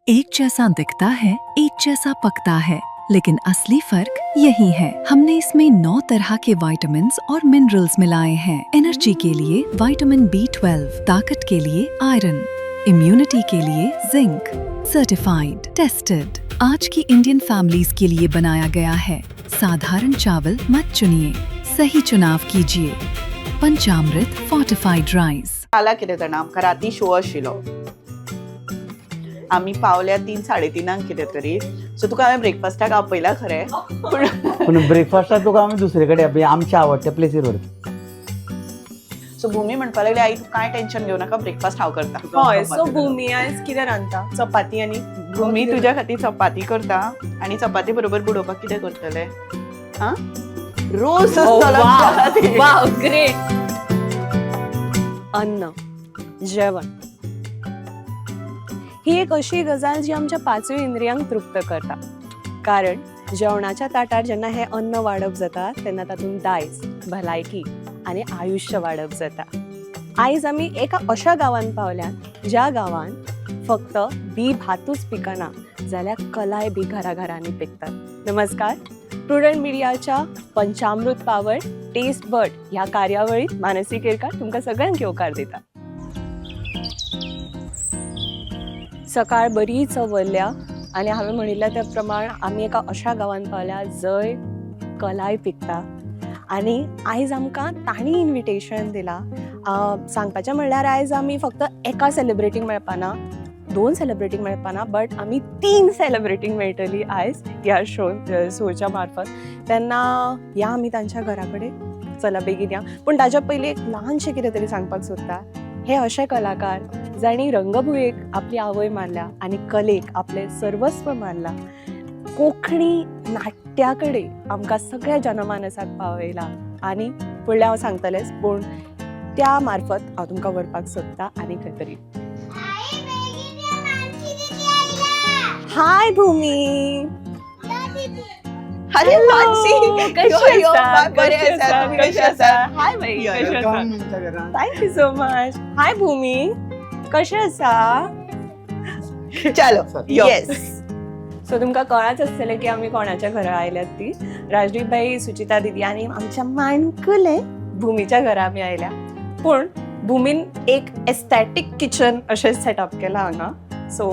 एक जैसा दिखता है, एक जैसा पकता है, लेकिन असली फर्क यही है। हमने इसमें 9 तरह के विटामिन्स और मिनरल्स मिलाए हैं। एनर्जी के लिए विटामिन B12, ताकत के लिए आयरन, इम्यूनिटी के लिए जिंक। सर्टिफाइड, टेस्टेड, आज की इंडियन फैमिलीज के लिए बनाया गया है। साधारण चावल मत चुनिए, सही चुनाव कीजिए। पंचामृत फोर्टिफाइड राइस। जाला कितें जाणा, आमकां राती शो आशिल्लो, आमी पावल्या 3-3:30 कितें तरी। सो तुका हांवें ब्रेकफास्टाक आपयला खरें, पूण पूण ब्रेकफास्टाक तुका आमी दुसरे कडेन आपय, आमच्या आवडट्या प्लेसीर व्हरता। सो भूमी म्हणपाक लागली, आई तूं कांय टेन्शन घेवं नाका, ब्रेकफास्ट हांव करता। हय, सो भूमी आयज कितें रांदता? चपाती आनी भूमी तुज्या खातीर चपाती करता आनी चपाती बरोबर बुडोवपाक कितें करतले? हा, रोस आसतलो तुज्या खातीर। वाव, ग्रेट। अन्न, जेवण ही एक अशी गजाल जी आमच्या पांचूय इंद्रियांक तृप्त करता, कारण जेवणाच्या ताटार जेन्ना हें अन्न वाडप जाता तेन्ना तातूंत दायज, भलायकी आनी आयुश्य वाडप जाता। आयज आमी एका अशा गांवांत पावल्यात ज्या गांवांत फक्त बी भातूच पिकना जाल्यार कलाय बी घराघरांनी पिकतात। नमस्कार, प्रुडंट मिडियाच्या पंचामृत पावर टेस्ट बड ह्या कार्यावळीत मानसी केरकार तुमकां सगळ्यांक येवकार दिता। सकाळ बरी चवरल्या आनी हांवें म्हणिल्ल्या त्या प्रमाण आमी एका अशा गांवांत पावल्या जंय कलाय पिकता आनी आयज आमकां तांणी इन्विटेशन दिलां। सांगपाचें म्हणल्यार आयज आमी फक्त एका सेलिब्रेटीक मेळपाना, 2 सेलिब्रेटीक मेळपाना, बट आमी 3 सेलिब्रेटीक मेळटली आयज ह्या शोच्या मार्फत। तेन्ना या आमी तांच्या घरा कडेन, चला बेगीन या। पूण ताच्या पयलीं एक ल्हानशें कितें तरी सांगपाक सोदता। हे अशे कलाकार जांणी रंगभुंयेक आपली आवय मानल्या आनी कलेक आपलें सर्वस्व मानलां, कोंकणी नाट्या कडेन आमकां सगळ्या जनमानसाक पावयला आनी फुडलें हांव सांगतलेंच, पूण त्या मार्फत हांव तुमकां व्हरपाक सोदता आनी खंय तरी। हाय भूमी। अरे मानसी, कशी यो, आसा? बरें कशी आसा, आसा? तुमी कशी कशी आसा? हाय बाई, यो, कशी आसा? Thank you so much. Hi Bhumi, कशें आसा? चलो, यो। येस, सो तुमकां कळ्ळांच आसतलें की आमी कोणाच्या घरा आयल्यात ती। राजदीप भाई, सुचिता दिदी आनी आमच्या माणकुले भूमीच्या घरा आमी आयल्या। पूण भूमीन एक एस्थेटीक किचन अशें सेटअप केलां हांगा। सो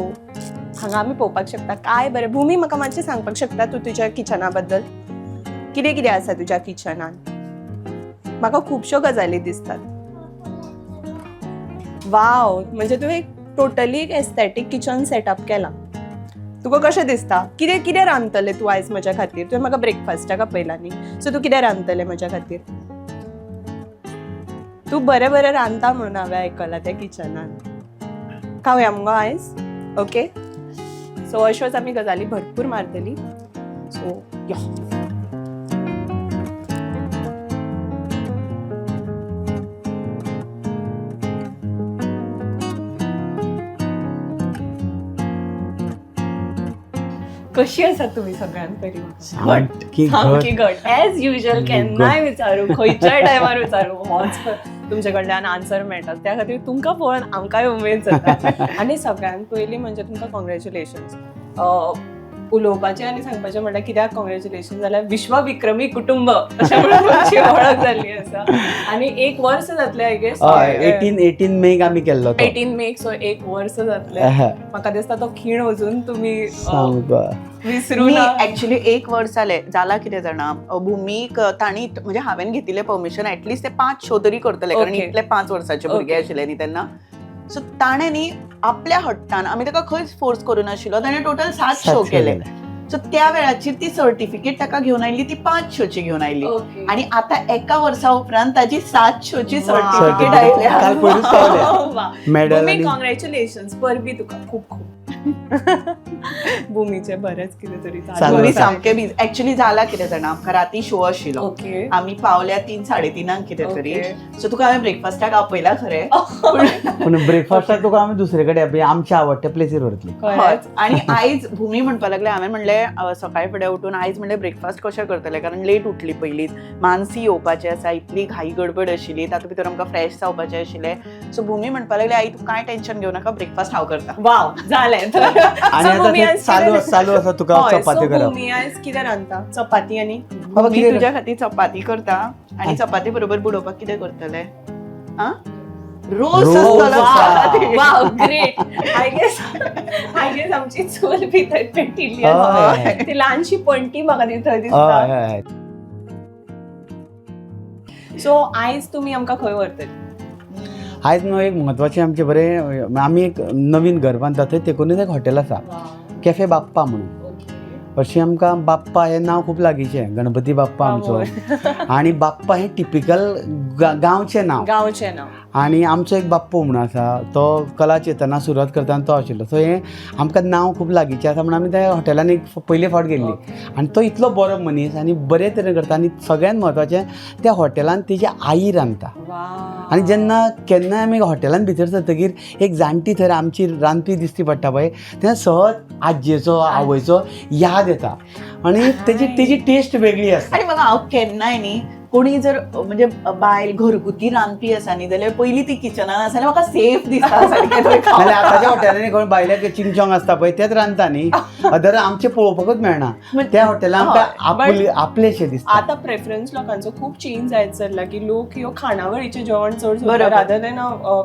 हांगा आमी पळोवपाक शकता काय बरें। भूमी, म्हाका मातशें सांगपाक शकता तूं तुज्या किचना बद्दल? कितें कितें आसा तुज्या किचनान? म्हाका खुबश्यो गजाली दिसतात। वाव, म्हणजे तुवें एक टोटली एक एस्थेटीक किचन सेटअप केलां। तुका कशें दिसता? कितें कितें रांदतलें तूं आयज म्हज्या खातीर? तुवें म्हाका ब्रेकफास्टाक आपयला न्ही, सो तूं कितें रांदतलें म्हज्या खातीर? तूं बरें बरें रांदता म्हणून हांवें आयकलां त्या किचनान। खावया मुगो आयज? ओके, सो अश्योच आमी गजाली भरपूर मारतली। सो यो। कशी आसा तुमी सगळ्यान पयलीं? सामकी सामकी घट। घट एज युजल। केन्नाय विचारू, खंयच्याय टायमार विचारू, होच तुमचे कडल्यान आन्सर मेळटा। त्या खातीर तुमकां पळोवन आमकांय उमेद जाता। आनी सगळ्यान पयलीं म्हणजे तुमकां कॉंग्रेच्युलेशन्स। उलोवपाचें आनी सांगपाचें म्हणल्यार कित्याक कॉंग्रेच्युलेशन जाल्यार विश्वविक्रमी कुटुंब अशें म्हणून तुमची वळख जाल्ली आसा आनी 1 वर्स जातलें I guess. हय, 18 मेक आमी केल्लो तो। 18 मेक, सो 1 वर्स जातलें। म्हाका दिसता तो खीण अजून तुमी सामको विसरू ना। ऍक्च्युली 1 वर्स जालें। जाला कितें जाणा, भूमीक तांणी म्हणजे हांवें घेतिल्लें परमिशन एटलिस्ट ते 5 शो तरी करतले, कारण इतले 5 वर्साचे भुरगे आशिल्ले न्ही तेन्ना। सो ताणें न्ही आपल्या हट्टान, आमी ताका खंयच फोर्स करूं नाशिल्लो, ताणें टोटल 7 शो केले। सो त्या वेळाचेर ती सर्टिफिकेट ताका घेवन आयली, ती 5 शोची घेवन आयली। आनी आतां 1 वर्सा उपरांत ताजी 7 शोची सर्टिफिकेट आयल्या। काल पयरूच पावल्या मेडल। भूमी, कॉंग्रेच्युलेशन, परबी तुका खूब खूब। भूमीचे बरेंच कितें तरी चालू भूमी आसा। सामकें बीज। ऍक्च्युली जाला कितें जाणा, आमकां राती शो आशिल्लो, आमी पावल्या 3-3:30 कितें तरी। सो तुका हांवें ब्रेकफास्टाक आपयला खरें, पूण ब्रेकफास्टाक तुका आमी दुसरे कडेन आपय, आमच्या आवडट्या प्लेसीर व्हरतली। हय। आनी आयज भूमी म्हणपाक लागलें, हांवें म्हणलें सकाळी फुडें उठून आयज म्हणलें ब्रेकफास्ट कशें करतलें, कारण लेट उठली पयलींच, मानसी येवपाचें आसा, इतली घाई गडबड आशिल्ली, तातूंत भितर आमकां फ्रेश जावपाचें आशिल्लें। सो भूमी म्हणपाक लागली, आई तूं कांय टेन्शन घेवं नाका, ब्रेकफास्ट हांव करता। वाव, जालें तर आनी So, आतां भूमी ते आयज चालू कितें- चालू आसा तुका हय, so चपात्यो करप. भूमी आयज कितें रांदता? चपाती आनी बाबा मी कितें तुज्या खातीर चपाती करता आनी चपाती बरोबर बुडोवपाक कितें करतले? आ, रोस रोस आसतलो आसा. चपाती. Wow, great. I guess आमची चूल बी थंय पेटिल्ली आसा. हय. ती ल्हानशी पणटी म्हाका ती थंय दिसता. हय हय. सो आयज तुमी आमकां खंय व्हरतली? आयज न्हू एक म्हत्वाचें आमचें बरें, आमी एक नवीन घर बांदता थंय तेकूनच एक हॉटेल आसा, कॅफे बाप्पा म्हणून. हरशीं आमकां बाप्पा हें नांव खूब लागींचें, गणपती बाप्पा आमचो, आनी बाप्पा हें टिपिकल गांवचें नांव. गांवचें नांव. आनी आमचो एक बाप्पू म्हणून आसा, तो कला चेतना सुरवात करता आनी तो आशिल्लो. सो हें आमकां नांव खूब लागींचें आसा म्हणून आमी त्या हॉटेलान एक पयले फावट गेल्ली. आनी तो इतलो बरो मनीस आनी बरे तरेन करता, आनी सगळ्यांत म्हत्वाचें त्या हॉटेलान तेजी आई रांदता. आनी जेन्ना केन्नाय आमी हॉटेलान भितर सरतकीर एक जाणटी थंय आमची रांदपी दिसती पडटा पळय, तेन्ना सहज आजयेचो आवयचो याद येता आनी तेजी तेजी टेस्ट वेगळी आसता. आनी म्हाका हांव केन्नाय न्ही कोणी जर म्हणजे बायल घरगुती रांदपी आसा न्ही जाल्यार पयलीं ती किचनान आसा जाल्यार म्हाका सेफ दिसता सारकें थंय नाल्यार आतांच्या खावपाक. हॉटेलांनी कोण बायले चिंगचोंग आसता पळय तेच रांदता न्ही, अदर आमचें पळोवपाकूच मेळना. त्या हॉटेलान आमकां But आपलेशें दिसता. आता प्रेफरन्स लोकांचो खूब चेंज जायत चल्ला की लोक ह्यो खाणावळीचें जेवण चड बरोबर. रादर देन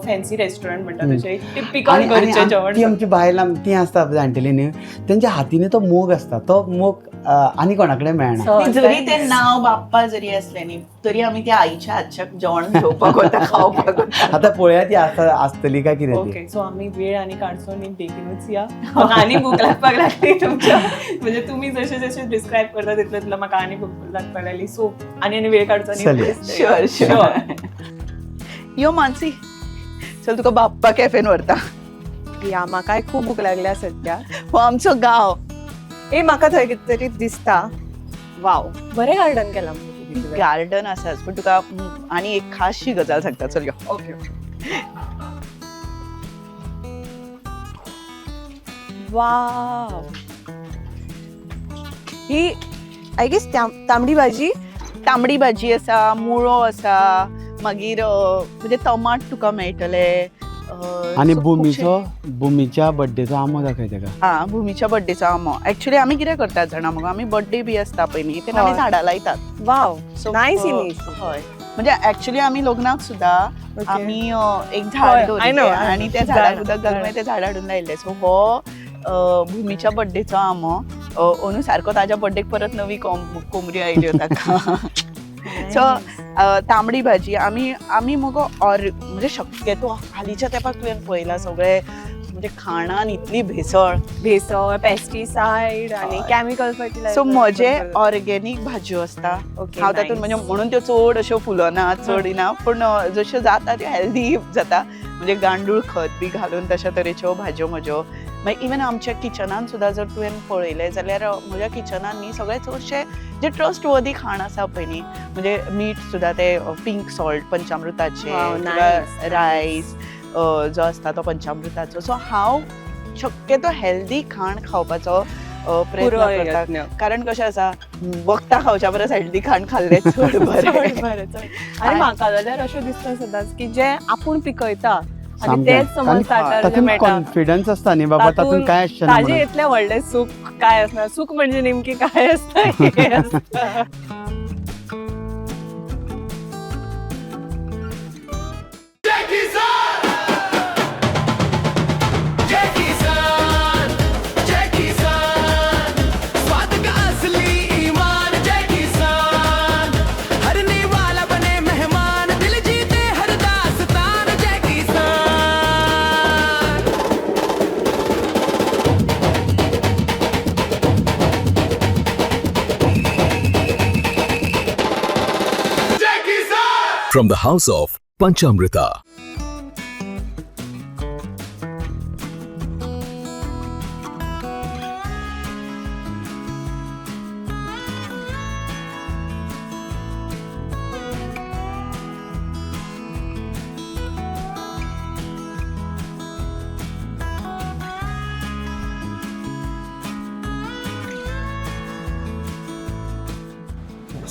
फॅन्सी रेस्टॉरंट म्हणटा तशें टिपिकल आनी आनी घरचें जेवण. ती आमची बायलां ती आसता जाणटेली न्ही, तेंच्या हातीन तो मोग आसता, तो मोग आनी कोणा कडेन मेळना. ती जरी ते नाव बाप्पा जरी असले न्ही तरी आमी त्या आईच्या हातच्या जेवण घेवपाक वता, खावपाक वता. आतां पळोवया ती आसा आसतली काय कितें ती. ओके, सो आमी वेळ आनी काडचो न्ही, बेगीनूच या. म्हाका आनी भूक लागपाक लागली तुमच्या, म्हणजे तुमी जशे जशे डिस्क्रायब करता तितले तितले म्हाका आनी भूक लागपाक लागली. सो आनी आनी वेळ काडचो न्ही. चलया. शुअर शुअर, यो मानसी, चल तुका बाप्पा कॅफेन व्हरता. या, म्हाकाय खूब भूक लागल्या सध्या. हो आमचो गांव. ए, म्हाका थंय कितें तरी दिसता. वाव, बरें गार्डन केलां. गार्डन आसाच, पण तुका आनी एक खासशी गजाल सांगता, चल यो. ओके. वाव, he I guess तांबडी भाजी. तांबडी भाजी आसा, मुळो आसा, मागीर म्हणजे टमाट तुका मेळटले. आनी so भुमीचो भुमीच्या बड्डेचो आंबो दाखय तेका. हा, भुमीच्या बड्डेचो आंबो. एक्चुअली आमी कितें करतात जाणा मगो, आमी बड्डे बी आसता पळय न्ही तेन्ना आमी हय. झाडां लायतात. वाव, So, nice. हय, म्हणजे एक्चुअली आमी लग्नाक सुद्दां आमी एक हय, झाड I दवरिल्लें know, I know. आनी त्या झाडाक जाणा, उदक घालून जाणा. मागीर तें झाड हाडून लायिल्लें. सो हो भुमीच्या बड्डेचो आंबो. अंदू सारको ताज्या बड्डेक परत नवी कोमरी आयल्यो ताका. सो तांबडी भाजी आमी आमी मगो ऑर म्हणजे शक्यतो हालींच्या तेंपाक तुवें पळयलां सगळें म्हणजे खाणान इतली भेसळ. भेसळ, पेस्टिसायड आणि हय. Chemical fertiliser. सो म्हजे ऑर्गेनीक भाजयो आसता. हांव तातूंत म्हणजे म्हणून त्यो चड अश्यो फुलना चड ना, पूण जश्यो जाता त्यो हेल्दी जाता. म्हणजे गांडूळ खत बी घालून तशा तरेच्यो भाजयो म्हज्यो. मागीर इवन आमच्या किचनान सुद्दां जर तुवें पळयलें जाल्यार म्हज्या किचनान न्ही सगळें चडशें जें ट्रस्ट वर्दी खाण आसा पळय न्ही, म्हणजे मीठ सुद्दां ते पिंक सॉल्ट पंचामृताचें, Wow, किंवा nice. रायस जो आसता तो पंचामृताचो. सो हांव शक्यतो हेल्दी खाण खावपाचो प्रयत्न पुरो करता. यत्न. कारण कशें आसा, वखदां खावच्या परस हेल्दी खाण खाल्लें चड बरें. चड बरें, चड. आणि म्हाका जाल्यार अशें दिसता सदांच की जे आपूण पिकयता आणि सामकें. तेच समज आनी ताटार जे तातूंत मेळटा कॉन्फिडन्स आसता न्ही बाबा, तातूंत कांय आसचें ना ताजे म्हणून. इतलें व्हडलें सूख काय आसना. सूख म्हणजे नेमकी काय आसता हें आसता. स्वाद का असली ईमान जय किसान, हर निवाला बने मेहमान, दिल जीते हर दास्तान जय किसान। From the house of Panchamrita.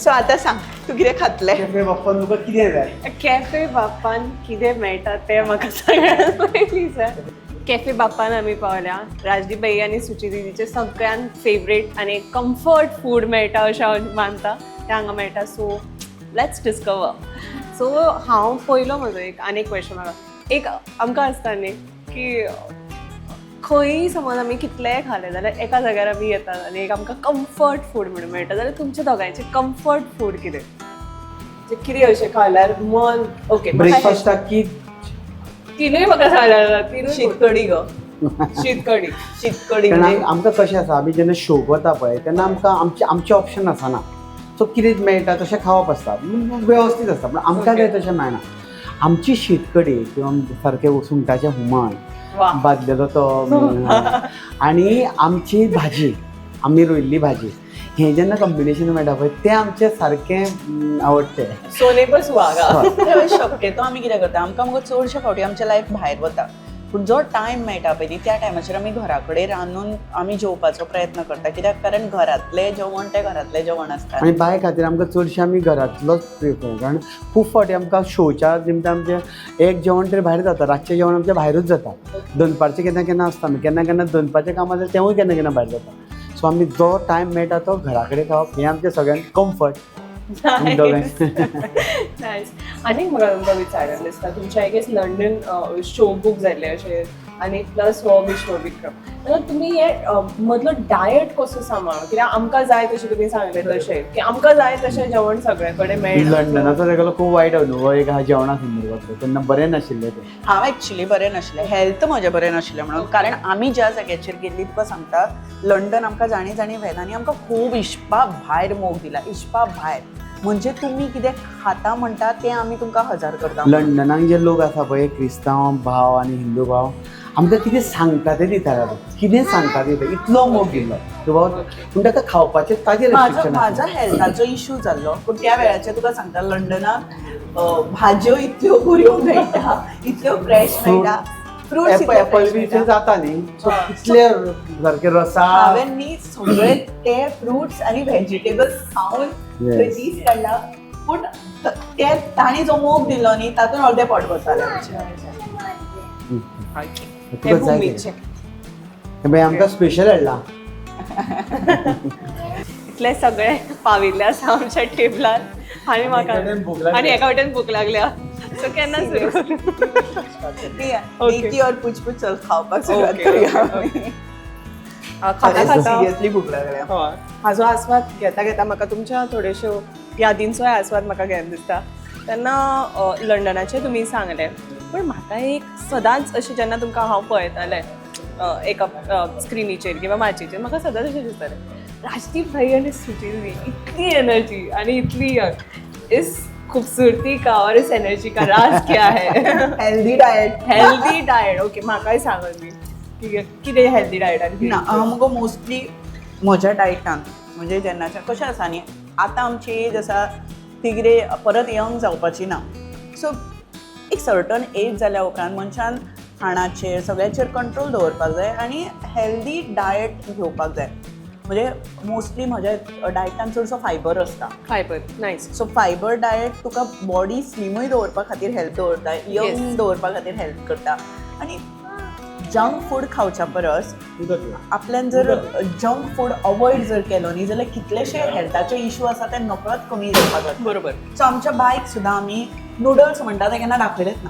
So आतां सांग तूं कितें खातलें? कॅफे बाप्पान तुका कितें जाय? कॅफे बाप्पान कितें मेळटा तें म्हाका सगळ्यांत पयलीं जाय. कॅफे बाप्पान आमी पावल्या. राजदीप भाई आनी सुची दिदीचे सगळ्यांत फेवरेट आनी कम्फर्ट फूड मेळटा अशें हांव मानता, तें हांगा मेळटा. So let's discover. सो हांव पयलो म्हजो एक आनी एक क्वेश्चन म्हाका एक आमकां आसता न्ही की खंयी समज आमी कितलेंय खालें जाल्यार एका जाग्यार आमी येतात आनी एक आमकां कम्फर्ट फूड म्हणून मेळटा, जाल्यार तुमच्या दोगांयचें कम्फर्ट फूड कितें, जे कितें अशें खाल्यार मन ओके? ब्रेकफास्टाक की तिनूय म्हाका सांगल्यार तिनूय. शीतकडी गो. शीतकडी. शीतकडी. कारण म्हणजे आमकां कशें आसा, आमी जेन्ना शोक वता पळय तेन्ना आमकां आमचें आमचें ऑप्शन आसना, सो कितें मेळटा तशें खावप आसता, वेवस्थीत आसता, पूण आमकां काय तशें मेळना. आमची शीतकडी किंवा सारकें सुंगटाचें हुमण बादलेलो तो आनी आमची भाजी, आमी रोयल्ली भाजी, हें जेन्ना कॉम्बिनेशन मेळटा पळय तें आमचें सारकें आवडटें. सोने पर सुहागा. शक्यतो आमी कितें करता, आमकां मुगो चडशे फावटी आमचें लायफ भायर वता, पूण जो टायम मेळटा पळय न्ही त्या टायमाचेर आमी घरा कडेन रांदून आमी जेवपाचो प्रयत्न करता. कित्याक? कारण घरांतलें जेवण तें घरांतलें जेवण आसता. आनी बाय खातीर आमकां चडशें आमी घरांतलोच प्रिफर, कारण खूब फावटी आमकां शोच्या निमतान आमचें एक जेवण तरी भायर जाता, रातचें जेवण आमचें भायरूच जाता. दनपारचें केन्ना केन्ना आसता, आमी केन्ना केन्ना दनपारचें काम आसता तेंवूय केन्ना केन्ना भायर जाता. सो आमी जो टायम मेळटा तो घरा कडेन खावप हें आमचें सगळ्यांत कम्फर्ट. नायस. आनीक म्हाका तुमकां विचारन दिसता, तुमचे I guess London show book जाल्ले अशें आनी प्लस हो विश्वविक्रम, तेन्ना तुमी हे मदलो डायट कसो सांबाळ? कित्याक आमकां जाय तशें तुमी सांगलें तशें की आमकां जाय तशें जेवण सगळे कडेन मेळना. लंडनाचो तेगेलो खूब वायट अनुभव एक आहा जेवणा संदर्भातलो, तेन्ना बरें नाशिल्लें तें. हांव एक्चुली बरें नाशिल्लें, हेल्थ म्हजें बरें नाशिल्लें म्हणून, कारण आमी ज्या जाग्याचेर गेल्ली तुका सांगता, लंडन आमकां जाणी जाणी व्हेला आनी आमकां खूब हिशपा भायर मोग दिला. हिशपा भायर म्हणजे तुमी कितें खाता म्हणटा तें आमी तुमकां हजार करता. लंडनाक जे लोक आसा पळय, क्रिस्तांव भाव आनी हिंदू भाव, आमकां कितें सांगता तें दिताले, कितें सांगता ते दिता, इतलो मोग दिल्लो बाबा, पूण ताका खावपाचें ताजेर म्हाजो restriction म्हाजो आसलें. हेल्थाचो इशू जाल्लो, पूण त्या वेळाचेर तुका सांगता, लंडनाक भाजयो इतल्यो बऱ्यो मेळटा, इतल्यो फ्रेश मेळटा, फ्रुट्स एपल एपल बी इतले जाता न्ही, सो इतले सारके रसा हांवें न्ही सगळे ते फ्रुट्स आनी व्हेजिटेबल्स खावन थंय दीस काडला, पूण ते तांणी जो मोग दिलो न्ही तातूंत अर्दें पोट भरतालें आमचें. तुका जाय भुमीचें. तें बाई आमकां स्पेशल हाडला. इतले सगळे पाविल्ले आसा आमच्या टेबलार आनी म्हाका एका वटेन भूक लागल्या. आनी एका वटेन भूक लागल्या, सो केन्ना सुरू करूं? ती और पूछ पूछ, चल खावपाक सुरवात Okay, करूया. okay, खाता खाता सिरियसली भूक लागल्या. हय, हाजो आस्वाद घेता घेता म्हाका तुमच्या थोड्योश्यो यादींचोय आस्वाद म्हाका घेन दिसता. तेन्ना लंडनाचें तुमी सांगलें, पूण म्हाका एक सदांच अशें जेन्ना तुमकां हांव पळयतालें एका स्क्रिनीचेर किंवा माचयेचेर, म्हाका सदांच अशें दिसतालें राजदीप भाई आनी सुचील दी इतली एनर्जी आनी इतली यंग, इस खूबसूरती का और इस एनर्जी का राज क्या है? Healthy diet. Healthy diet, okay. म्हाकाय सांग न्ही की कितें हेल्दी डायट आनी ना, हांव मुगो मोस्टली म्हज्या डायटान म्हणजे जेन्नाच्यान कशें आसा न्ही, आतां आमची एज आसा ती कितें परत यंग जावपाची ना, सो एक सर्टन एज जाल्या उपरांत मनशान खाणाचेर सगळ्याचेर कंट्रोल दवरपाक जाय आनी हेल्दी डायट घेवपाक जाय. म्हणजे मोस्टली म्हज्या डायटान चडसो फायबर आसता. Fibre, nice. So fibre diet तुका बॉडी स्लिमूय दवरपा खातीर हेल्प दवरता, यंग दवरपा खातीर हेल्प करता. आनी जंक फूड खावच्या परस आपल्यान जर जंक फूड अवॉयड जर केलो न्ही जाल्यार कितलेशे हेल्थाचे इशू आसा ते नकळत कमी जावपाक जाता. सो आमच्या बायक सुद्दां आमी नुडल्स म्हणटा ते केन्ना दाखयलेच ना.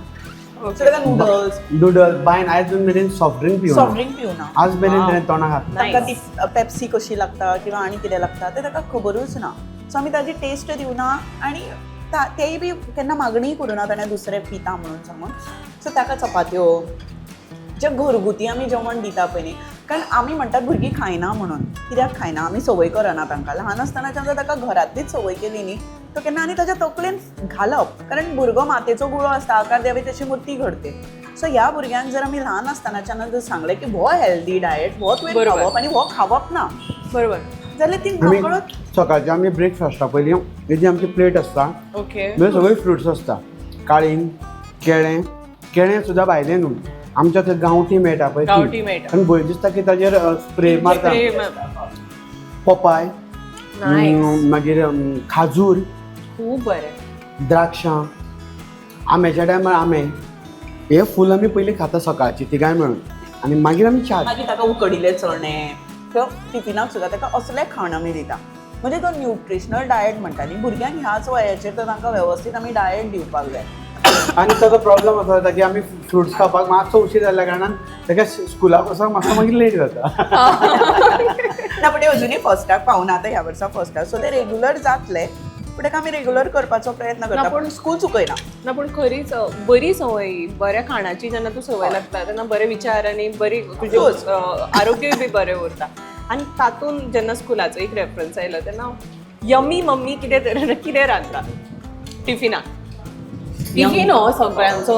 सो ताका नुडल्स नुडल्स बायन आयज मेरेन सॉफ्ट ड्रिंक पिवना. सॉफ्ट ड्रिंक पिवना. आज मेरेन ताणें तोंडाक हात ताका ती पेप्सी कशी लागता किंवा आनी कितें लागता तें ताका खबरूच ना. सो आमी ताजी टेस्ट दिवना आनी तेय बी केन्ना मागणीय करूना ताणें दुसरें पिता म्हणून सांगून. सो ताका चपात्यो जे घरगुती आमी जेवण दिता पळय न्ही, कारण आमी म्हणटात भुरगीं खायना म्हणून, कित्याक खायना? आमी संवय करना तांकां. ल्हान आसतनाच्यान जर ताका घरांतलीच संवय केली न्ही तो केन्ना आनी ताच्या तकलेन घालप, कारण भुरगो मातयेचो गुळो आसता, आकार द्यावे तशी मूर्ती घडते. सो ह्या भुरग्यांक जर आमी ल्हान आसतनाच्यान जर सांगलें की हो हेल्दी डायट, हो तुवें खावप आनी हो खावप ना, जाल्यार ती आमी नकळत. सकाळचे आमी ब्रेकफास्टा पयलीं ही आमची प्लेट आसता, ओके म्हणजे सगळी फ्रुट्स आसता, काळींग, केळें, केळें सुद्दां भायलें न्हू, आमच्या थंय गांवठी मेळटा पळय ती. गांवठी मेळटा. आनी भंय दिसता की ताजेर स्प्रे मारता. पोपाय, मागीर खाजूर, खूब बरें. द्राक्षां, आंब्याच्या टायमार आंबे, हे फूल आमी पयलीं खाता सकाळची तिगांय मेळून. आनी मागीर आमी च्या. मागीर ताका उकडिल्ले चणे किंवा टिफिनाक सुद्दां ताका असलें खाण आमी दिता. म्हणजे तो न्युट्रिशनल डायट म्हणटा न्ही, भुरग्यांक ह्याच वयाचेर तर तांकां वेवस्थीत आमी डायट दिवपाक जाय. आनी ताजो प्रॉब्लम असो जाता की आमी फ्रुट्स खावपाक मातसो उशीर जाल्ल्या कारणान ताका स्कुलाक वचपाक मातसो मागीर लेट जाता. ना, पण ते अजुनूय फर्स्टाक पावना आतां ह्या वर्सा फर्स्टाक, सो ते रेगुलर जातले, पूण ताका आमी रेगुलर करपाचो प्रयत्न करता, ना, पूण स्कूल चुकयना. ना, पूण खरीच बरी संवय ही. बऱ्या खाणाची जेन्ना तूं संवय लागता तेन्ना बरे विचार आनी बरी तुजें Of course. आरोग्य बी बरें उरता. आनी तातूंत जेन्ना स्कुलाचो एक रेफरन्स आयलो तेन्ना यमी मम्मी कितें तरेन कितें रांदता टिफिनाक? टिफीन हो सगळ्यांचो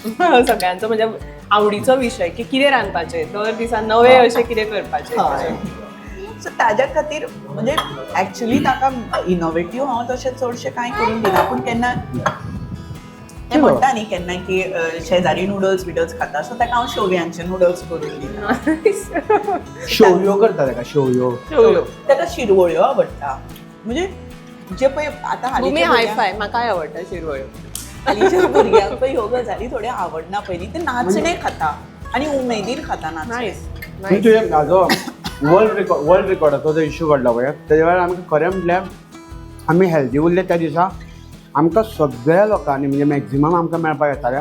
सगळ्यांचो म्हणजे आवडीचो विशय की कितें रांदपाचें दर दिसा नवें अशें कितें करपाचें. हय, सो ताज्या खातीर म्हणजे एक्चुली ताका इनोवेटीव हांव तशें चडशें कांय करून दिना, पूण केन्ना ते म्हणटा न्ही केन्ना की शेजारी नुडल्स बिडल्स खाता, सो ताका हांव शेवयांचे नुडल्स करून दिता. शेवयो करता ताका, शेवयो. शेवयो. ताका शिरवळ्यो आवडटा, म्हणजे जे पळय आतां भुमी हालींच्या हाय भुरग्यांक फाय, म्हाकाय आवडटा शिरवळ्यो. हालींच्या भुरग्यांक पळय ह्यो गजाली थोड्यो आवडना. पयलीं ते नाचणे खाता आनी उमेदीन खाता नाचणे. नायस. म्हणजे तुवें हाजो वर्ल्ड रिकॉर्डाचो जो इशू घडला पळय, तेज्या वेळार आमकां खरें म्हटल्यार आमी हेल्दी उरले त्या दिसा. आमकां सगळ्या लोकांनी, म्हणजे मॅक्झिमम आमकां मेळपाक येताले,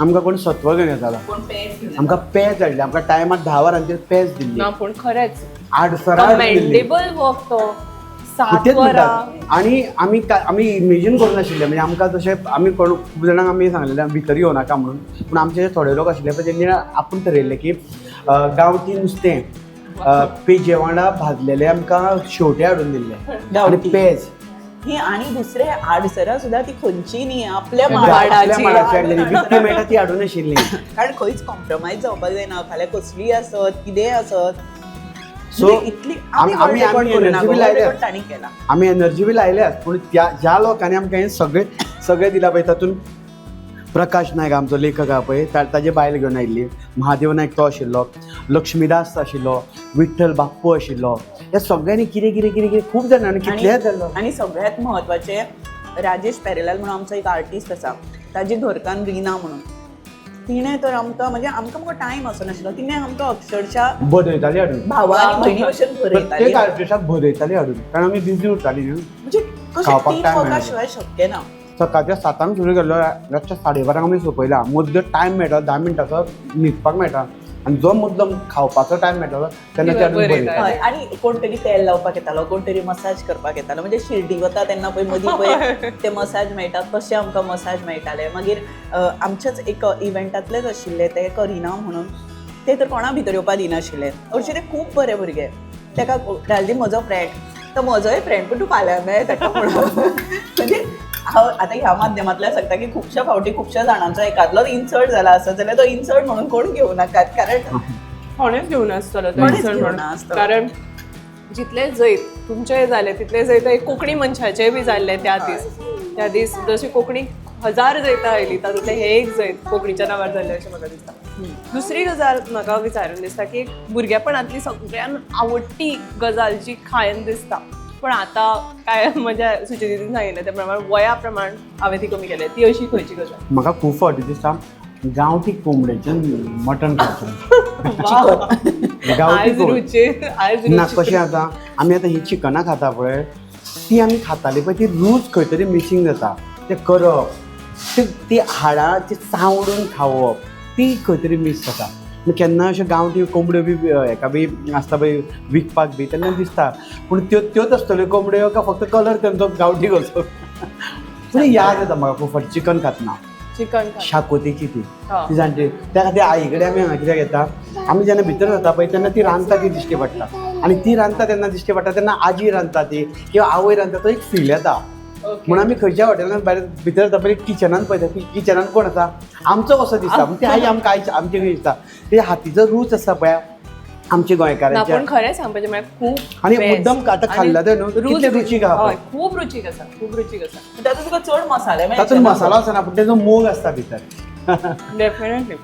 आमकां कोण सत्व घेवन येतालो. कोण पेज घेवन आमकां पेज हाडली, आमकां टायमार 10 वरांचेर पेज दिल्ली. ना, पूण खरेंच आडसरां हाडून दिल्ली. कमेंडेबल वर्क तो, 7 तेच वरां. म्हणटात. आनी आमी इमेजीन करूं नाशिल्लें, म्हणजे आमकां तशें आमी कोण खूब जाणांक आमी सांगलेलें भितर येवं नाका म्हणून, पूण आमचे जे थोडे लोक आशिल्ले पळय तेंणी आपूण थरयल्लें की गांवठी नुस्तें पेजे वांगडा भाजलेले आमकां शेवटे हाडून दिल्ले आनी गांवठी. पेज. ही आणि दुसरे आडसरां सुद्दां ती खंयची न्ही, आपल्या आपल्या माडाची. माडाची हाडलेली, विकती मेळटा ती हाडून नाशिल्ली. कारण खंयच कॉम्प्रोमायज जावपाक जायना, फाल्यां कसलीय आसत कितेंय आसत. सो म्हणजे इतली आमी आमी वर्ल्ड रेकॉर्ड करूना, एनर्जी बी वर्ल्ड लायल्या. रेकॉर्ड तांणी केला. आमी एनर्जी बी लायल्याच, पूण त्या ज्या लोकांनी आमकां हें सगळें सगळें दिलां पळय, तातूंत प्रकाश नायक आमचो लेखक आहा पळय, ताजे बायल घेवन आयिल्ली, महादेव नायक तो आशिल्लो, लक्ष्मीदास आशिल्लो, विठ्ठल बाप्पू आशिल्लो, ह्या सगळ्यांनी कितें कितें कितें कितें खूब जाणांनी कितले जाल्लो. आणि सगळ्यात म्हत्वाचे राजेश पेरेलाल म्हणून आमचो एक आर्टिस्ट आसा, ताजी घरकान्न रिना म्हणून, तिणें तर आमकां म्हणजे आमकां मुगो टायम आसनाशिल्लो, तिणें आमकां अक्षरशा बरयताली हाडून. भावा आनी भयणी भशेन बरयताली. प्रत्येक आर्टिस्टाक बरयताली हाडून, कारण आमी बिजी उरताली न्हू. म्हणजे कशें खावपाक टीम time वर्का मेळना. शिवाय शक्य ना. सकाळच्या 7 सुरू केल्लो, रातच्या 12:30 आमी सोंपयला. मदलो टायम मेळटा 10 मिनटाचो न्हिदपाक मेळटा, आनी जो मदलो खावपाचो टायम मेळटालो तेन्ना ते हाडून बरयता. बरयता. हय, आणि कोण तरी तेल लावपाक येतालो, कोण तरी मसाज करपाक येतालो. म्हणजे शिर्डी वता तेन्ना पळय मदीं पळय ते मसाज मेळटा तशें आमकां मसाज मेळटाले. मागीर आमच्याच एक इव्हेंटांतलेच आशिल्ले ते करिना म्हणून, ते तर कोणा भितर येवपाक दिनाशिल्ले. हरशीं ते खूब बरे भुरगे. ताका राजदीप म्हजो फ्रेंड, तो म्हजोय फ्रेंड, पूण तूं फाल्यां मेळ ताका म्हणून. म्हणजे हांव आतां ह्या माध्यमांतल्यान सांगता की खुबश्या फावटी खुबश्या जाणांचो एकादलो इन्सर्ट जाला आसत जाल्यार तो इन्सर्ट म्हणून कोण घेवं नाकात, कारण कोणेच घेवन आसतलो तो कोणेच insult घेवन म्हणून. आसतलो. कारण जितले जैत तुमचेय जाले तितले जैत एक कोंकणी मनशाचेय बी जाल्ले त्या दीस. त्या दीस जशी कोंकणी 1000 जैतां आयली तातूंतलें हें एक जैत कोंकणीच्या नांवार जाल्लें अशें म्हाका दिसता. दुसरी गजाल म्हाका विचारून दिसता की एक भुरगेपणांतली सगळ्यान आवडटी गजाल जी खायन दिसता, पूण आतां काय म्हज्या सुची दिदीन सांगिल्लें त्या प्रमाण वया प्रमाण हांवें ती कमी केल्या, ती अशी खंयची गजाल? म्हाका खूब फावटी दिसता गांवठी कोंबड्याचें मटण खावचें. गांवठी आयज कोंबडी. रुची आयज ना, रुची. कशें आतां आमी आतां ही चिकनां खाता पळय, ती आमी खाताली पळय, ती रूच खंय तरी मिसींग जाता. तें करप, ती हाडां ती चावडून खावप, ती खंय तरी मीस जाता. केन्ना अश्यो गांवठी कोंबड्यो बी हेका बी आसता पळय विकपाक बी, तेन्ना दिसता, पूण त्यो त्योच आसतल्यो कोंबड्यो काय फक्त कलर तेंचो गांवठी कसो. पूण याद येता म्हाका खूब फावटी चिकन खातना. चिकन शाकोतीची ती हा. ती जाणटी. त्या खातीर आई कडेन आमी हांगा कित्याक येता, आमी जेन्ना भितर सरता पळय तेन्ना ती रांदता ती दिश्टी पडटा, आनी ती रांदता तेन्ना दिश्टी पडटा तेन्ना आजी रांदता ती किंवा आवय रांदता तो एक फील येता. म्हणून आमी खंयच्या हॉटेलान भायर भितर सरता पळय किचनान पळयता की किचनान कोण आसा आमचो कसो दिसता, पूण ती आई आमकां आयची आमचे कशी दिसता, ते हातीचो रूच आसा पळय आमच्या ना, गोंयकारांच्या. पूण खरें सांगपाचें म्हळ्यार खूब आनी best. मुद्दम आतां खाल्ला तें न्हू, आनी कितलें रुचीक आहा पळय. हय, खूब रुचीक आसा, खूब रुचीक आसा. तातूंत तुका चड मसाले मेळचे तातूंत ना. मसालो आसना पूण तेजो मोग आसता भितर. डेफिनेटली.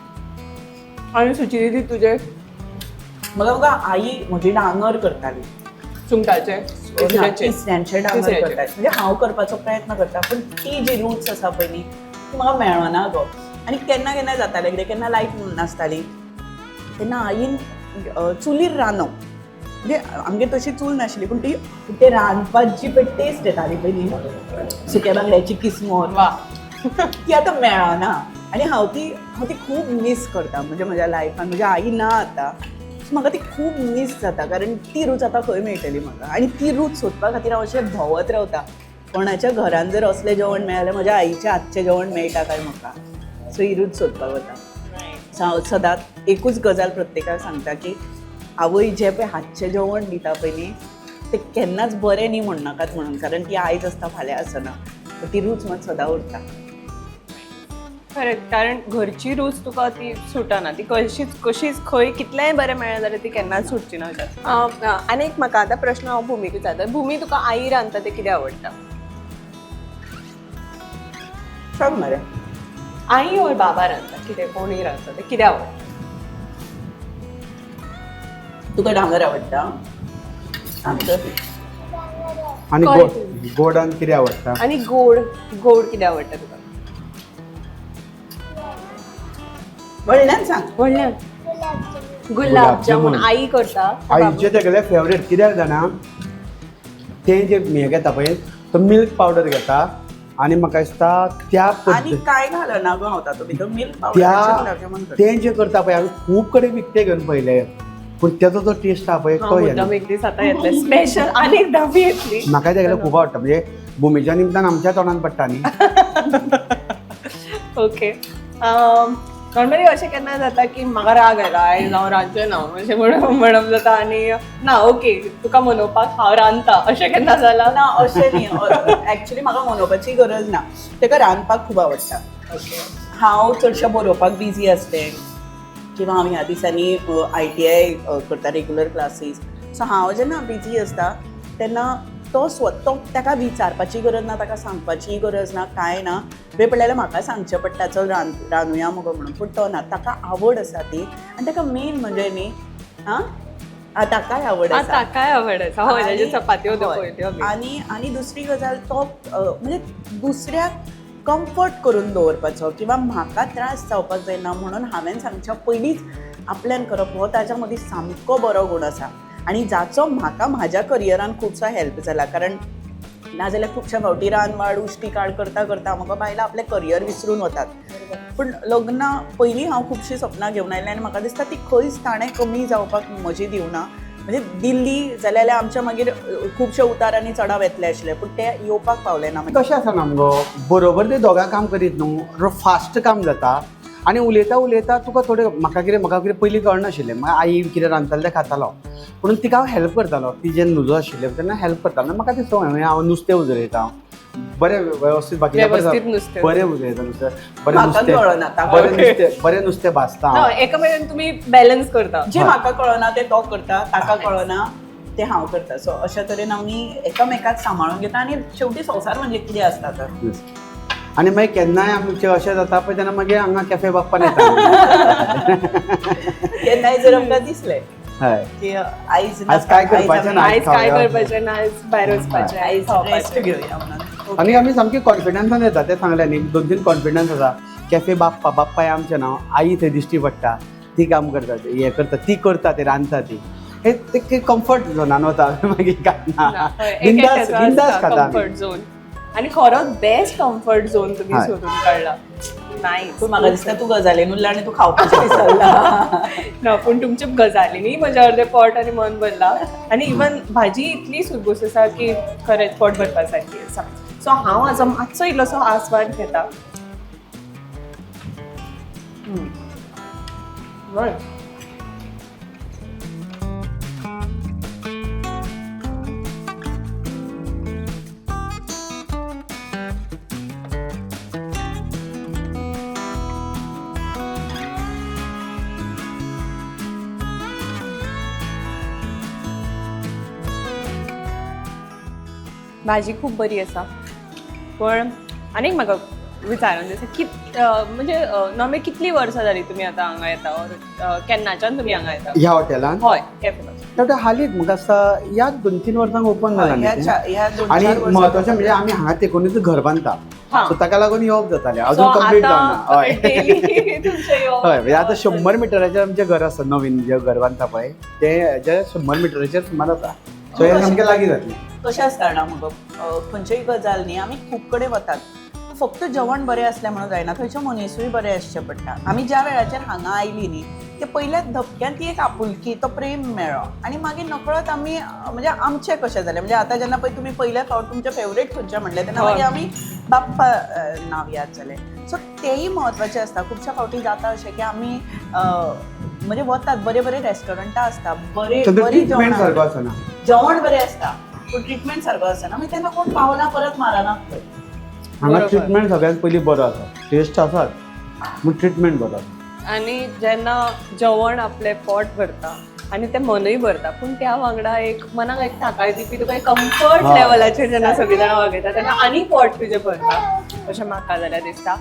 आनी सुची दिदी तुजें? म्हाका मुगो आई म्हजी डांगर करताली. सुंगटाचें? तिसऱ्याचें? तिसऱ्यांचे डांगर तिसऱ्याचें. करतात. म्हणजे हांव करपाचो प्रयत्न करता, पूण ती जी रूच आसा पळय न्ही ती म्हाका मेळना गो. आनी केन्ना केन्ना जातालें कितें, केन्ना लायट नासताली, तेन्ना आईन चुलीर रांदप, म्हणजे आमगेर तशी चूल नाशिल्ली, पूण ती ते रांदपाक जी पळय टेस्ट येताली पयली सुक्या बांगड्याची किसमूर वा. ती आतां मेळना आनी हांव ती खूब मीस करता. म्हणजे म्हज्या लायफान म्हज्या आई ना आतां, सो म्हाका ती खूब मीस जाता, कारण ती रूच आतां खंय मेळटली म्हाका? आनी ती रूच सोदपा खातीर हांव अशें भोंवत रावता, कोणाच्या घरान जर असलें जेवण मेळ्ळें जाल्यार म्हज्या आईच्या हातचें जेवण मेळटा काय म्हाका. सो ही रूच सोदपाक वता. सो हांव सदांच एकूच गजाल प्रत्येकाक सांगता की आवय जें पळय हातचें जेवण दिता पळय न्ही, तें केन्नाच बरें न्ही म्हणनाकात म्हणून, कारण ती आयज आसता फाल्यां आसना, पण ती रूच मात सदां उरता. खरेंच, कारण घरची रूच तुका ती सुटना, ती कशीच कशीच खंय कितलेंय बरें मेळ्ळें जाल्यार ती केन्नाच सुटची ना. आनी एक म्हाका आतां प्रश्न हांव भुमीक विचारता. भुमी, तुका आई रांदता तें कितें आवडटा? सांग मरे. आई और बाबा रांदता कितें, कोणूय रांदता तें कितें आवडटा? तुका डांगर आवडटा आमचं? आनी कळ्ळें. गोड, गोडान कितें आवडटा? आनी गोड, गोड कितें आवडटा तुका? व्हडल्यान सांग. व्हडल्यान. गुलाब जामुन. जामुन. आई करता? आईचे तेगेले फेवरेट. कित्याक जाणा, तें जे हें घेता पळय, तो मिल्क पावडर घेता आनी म्हाका दिसता त्या आनी पद्दती काय घालना गो हांव तातूंत भितर, मिल्क त्या पावडर. तें जें करता पळय, हांवें खूब कडेन विकतें घेवन पळयलें, पूण तेजो जो टेस्ट आहा पळय हांव तो येना. मुद्दाम एक दीस आतां येतलें स्पेशल, आनी एकदां बी येतली. म्हाका तेगेलें खूब आवडटा, म्हणजे भुमीच्या निमतान आमच्या तोंडान पडटा न्ही. ओके, नॉर्मली अशें केन्ना जाता की म्हाका राग आयला, आयज हांव रांदचें ना अशें म्हणून म्हणप जाता आनी ना ओके तुका मनोवपाक हांव रांदता, अशें केन्ना जालां? ना, अशें न्ही. ऍक्च्युली म्हाका मनोवपाची गरज ना, ताका रांदपाक खूब आवडटा. हांव चडशें बरोवपाक बिजी आसलें किंवा हांव ह्या दिसांनी आयटीआय करता, रेगुलर क्लासीस. सो हांव जेन्ना बिजी आसता तेन्ना तो स्वता, ताका विचारपाची गरज ना, ताका सांगपाची गरज ना, कांय ना. वेळ पडल्यार जाल्यार म्हाका सांगचें पडटा, चल रांदुया मुगो म्हणून. पूण तो ना, ताका आवड आसा ती. आनी ताका मेन म्हणजे न्ही, आं, ताकाय आवड आसा. ताकाय आवड आसा. हय, ताच्यो चपात्यो त्यो पळयल्यो आमी. आनी आनी दुसरी गजाल, तो म्हणजे दुसऱ्याक कम्फर्ट करून दवरपाचो किंवा म्हाका त्रास जावपाक जायना म्हणून हांवें सांगच्या पयलींच आपल्यान करप, हो ताच्या मदीं सामको बरो गूण आसा. आनी जाचो म्हाका म्हाज्या करियरान खुबसो हेल्प जाला, कारण नाजाल्यार खुबश्या फावटी रानवाड उश्टी काड करता करता म्हाका बायलां आपलें करियर विसरून वतात. पूण लग्ना पयलीं हांव खुबशीं सपनां घेवन आयलें आनी म्हाका दिसता ती खंयच ताणें कमी जावपाक म्हजी दिवना. म्हणजे दिल्ली जाल्यार आमच्या मागीर खुबशे उतार आनी चडाव येतले आशिल्ले, पूण ते येवपाक पावले ना. कशें आसा ना मुगो, बरोबर ते दोगां काम करीत न्हू, फास्ट काम जाता आनी उलयता उलयता तुका थोडें म्हाका कितें पयलीं कळनाशिल्लें. मागीर आई कितें रांदतालें तें खातालो, पूण तिका हांव हेल्प करतालो. ती जेन्ना नुजो आशिल्लें तेन्ना हेल्प करतालो. म्हाका ती संवय, म्हणजे हांव नुस्तें उजरयता बरें वेवस्थीत, बाकीच्या वेवस्थीत नुस्तें. बरें उजरयता नुस्तें, बरें म्हाका नुस्तें कळना, ताका. बरें नुस्तें, बरें नुस्तें भाजता ना, हांव. एकामेकान तुमी बॅलन्स करता. जे म्हाका कळना तें तो करता, ताका कळना तें हांव करता. सो अशा तरेन आमी एकामेकाक सांबाळून घेता आनी शेवटी संवसार म्हणजे कितें आसता तर. Yes. आनी मागीर केन्नाय आमचें अशें जाता पळय तेन्ना मागीर हांगा कॅफे बाप्पान येता. केन्नाय जर आमकां दिसलें हय की आयज आज काय करपाचें ना, आयज काय खावया. करपाचें ना, आयज भायर वचपाचें, आयज खावपाचें. रेस्ट घेवया म्हणून. आनी आमी सामकी कॉन्फिडन्सान येता, तें सांगलें न्ही, दोन तीन कॉन्फिडन्स आसा. कॅफे बाप्पा, बाप्पा हें आमचें नांव, आई थंय दिश्टी पडटा, ती काम करता, हें करता, ती करता, ती रांदता, ती हे ते कम्फर्ट झोनान वता. मागीर काय ना, ना, हय, एक बिंदास एकट्याचो बिंदास आसता खाता आमी. कम्फर्ट झोन आनी खरोच बेस्ट कम्फर्ट झोन तुमी हय. सोदून काडला. नायस. पूण म्हाका दिसता तूं गजालीन उरला आनी तूं खावपाचें विसरला. ना, पूण तुमच्या गजालींनी म्हज्या अर्दें पोट आनी मन भरला आनी इवन भाजी इतली सुरबूस आसा की खरेंच पोट भरपा सारकी आसा. सो हांव हाजो मातसो इल्लोसो आस्वाद घेता. बरें. भाजी खूब बरी आसा. पण आनीक म्हाका विचारून दिसा की म्हणजे नॉर्मली कितली वर्सां जाली तुमी आतां हांगा येता ऑर केन्नाच्यान तुमी हांगा येता? ह्या हॉटेलान? हय, कॅफे. ते हालींच म्हाका दिसता ह्या 2-3 वर्सांक ओपन जाला ह्या न्ही तें. ह्या दोन आनी चार वर्सां म्हत्वाचें म्हणजे आमी हांगा तेकूनच घर बांदता. सो ताका लागून येवप जातालें, अजून कंप्लीट जावना. हय. डेली तुमचें येवप. हय, म्हणजे आतां 100 मिटराचेर आमचें घर आसा. नवीन जें घर बांदता पळय तें जे 100 मिटराचेर सुमार आसा. सो हें सामकें लागीं जातलें. कशें आसता जाणा मुगो, खंयचीय गजाल न्ही, आमी खूब कडेन वतात, फक्त जेवण बरें आसलें म्हणून जायना, थंयचे मनिसूय बरे आसचे पडटा. आमी ज्या वेळाचेर हांगा आयली न्ही, ते पयल्याच धपक्यान ती एक आपुलकी, तो प्रेम मेळ्ळो आनी मागीर नकळत आमी म्हणजे आमचें कशें जालें. म्हणजे आतां जेन्ना पळय तुमी पयल्या फावट तुमचें फेवरेट खंयचें म्हणलें, तेन्ना मागीर आमी बाप्पा नांव याद जालें. सो तेंय म्हत्वाचें आसता. खुबश्या फावटी जाता अशें की आमी म्हणजे वतात, बरे बरे रेस्टॉरंटां आसता, बरे थंय बरी ट्रिटमेंट जेवणां, सारको आसना. जेवण बरें आसता पूण ट्रिटमेंट सारको आसना, मागीर तेन्ना कोण पावलां परत मारना थंय. हांगा ट्रिटमेंट सगळ्यांत पयलीं बरो आसा. टेस्ट आसात पूण ट्रिटमेंट बरो आसा. आनी जेन्ना जेवण आपलें पोट भरता आनी तें मनूय भरता, पूण त्या वांगडा एक मनाक एक थाकाय दिवपी तुका एक कम्फर्ट लेवलाचेर जेन्ना सगळीं जाणां वागयता तेन्ना आनी पोट तुजें भरता अशें म्हाका जाल्यार दिसता.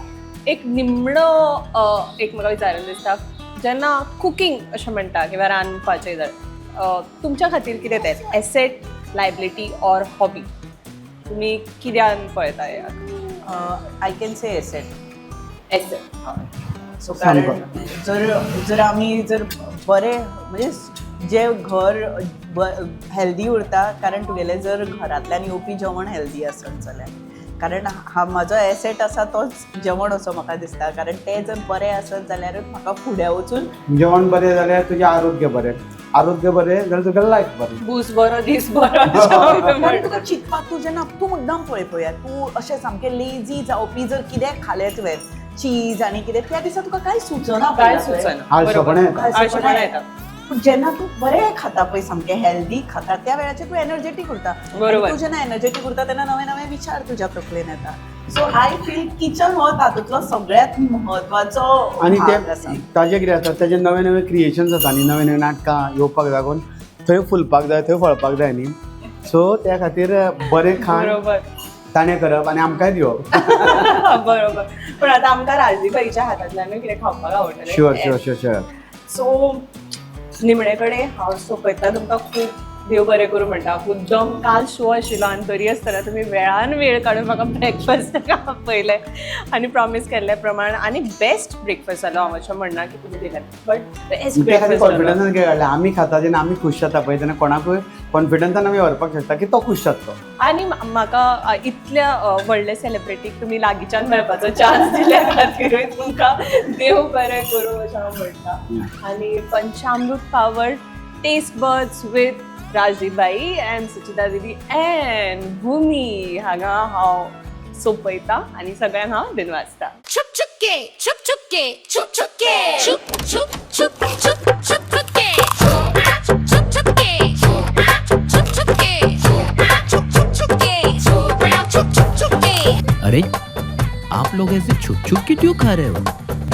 एक निमणो एक म्हाका विचारून दिसता, जेन्ना कुकींग अशें म्हणटा किंवा रांदपाचें जर तुमच्या खातीर कितें तें एसेट, लायबिलिटी ऑर हॉबी, तुमी कित्यान पळयता ह्या? I can say asset. Asset. So कारण जर जर आमी जर बरें, म्हणजे जे घर हेल्दी उरता, कारण तुगेलें जर घरांतल्यान येवपी जेवण हेल्दी आसत जाल्यार, कारण हा म्हाजो एसेट आसा तोच जेवण असो म्हाका दिसता, कारण तें जर बरें आसत जाल्यारूच म्हाका फुडें वचून जेवण बरें जाल्यार तुजें आरोग्य बरें, आरोग्य बरें जाल्यार तुगेलें लायफ बरें. भूस बरो दीस बरो अशें. कारण तुका चिंतपाक तूं जेन्ना तूं मुद्दाम पळय पळया, तूं अशें सामकें लेजी जावपी जर कितें खालें तुवें चीज आनी कितें, त्या दिसा तुका कांय सुचना. काय पळय. सुचना. आळशेपणां येता. आळशेपणां येता. पूण जेन्ना तूं बरें खाता पळय, सामकें हेल्दी खाता, त्या वेळाचेर तूं एनर्जेटीक उरता. आनी तूं जेन्ना एनर्जेटीक उरता तेन्ना नवे नवे विचार तुज्या तकलेन येता. सो I feel kitchen हो तातूंतलो सगळ्यात म्हत्वाचो आनी भाग आसा. ते ताजें कितें आसा, ताजे नवे नवे क्रिएशन्स जाता आनी नवे नवे नाटकां येवपाक लागून थंय फुलपाक जाय, थंय फळपाक जाय न्ही. सो त्या खातीर बरें खाण ताणें करप आनी आमकांय दिवप. बरोबर, पण आता आमकां राजदीबाईच्या हातांतल्यानूय कितें खावपाक आवडटलें. Sure sure sure sure so निमणे कडेन हांव सोंपयता तुमकां, खूब देव बरें करूं म्हणटा. मुद्दम काल शो आशिल्लो आनी तरी आसतना तुमी वेळान वेळ काडून म्हाका ब्रेकफास्टाक आपयलें आनी प्रॉमीस केल्ले प्रमाण आनी बेस्ट ब्रेकफास्ट जालो. हांव अशें म्हणना की तुमी दिलें, बट बेस्ट त्या खातीर ब्रेकफास्ट जालो. कॉन्फिडन्सान कितें काडलें, आमी खाता जेन्ना आमी खूश जाता पळय, तेन्ना कोणाकूय कॉन्फिडन्सान आमी व्हरपाक शकता की तो खूश जातलो. आनी म्हाका इतल्या व्हडले सेलिब्रिटीक तुमी लागींच्यान मेळपाचो चान्स दिल्या खातीरूय तुमकां देव बरें करूं अशें हांव म्हणटा. आनी पंचामृत power taste buds with Rajdeepbhai and Suchita didi and भुमी हांगा हांव सोंपयता आनी सगळ्यांक हांव दिनवासता. छुप छुप के, छुप छुप के, छुप छुप के, छुप छुप छुप छुप छुप छुप के, छुप छुप छुप के, छुप छुप छुप के, छुप छुप छुप के, छुप छुप छुप के. अरे, आप लोग ऐसे छुप छुप के क्यों खा रहे हो?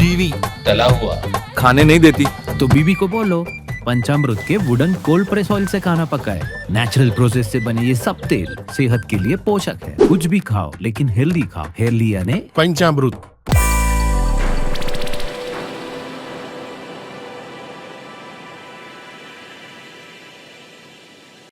बीवी तला हुआ खाने नहीं देती. तो बीबी को बोलो पंचामृत के वुडन कोल्ड प्रेस ऑयल से खाना पकाए. नेचुरल प्रोसेस से बने ये सब तेल सेहत के लिए पोषक है. कुछ भी खाओ, लेकिन हेल्दी खाओ. हेल्दी यानी पंचामृत.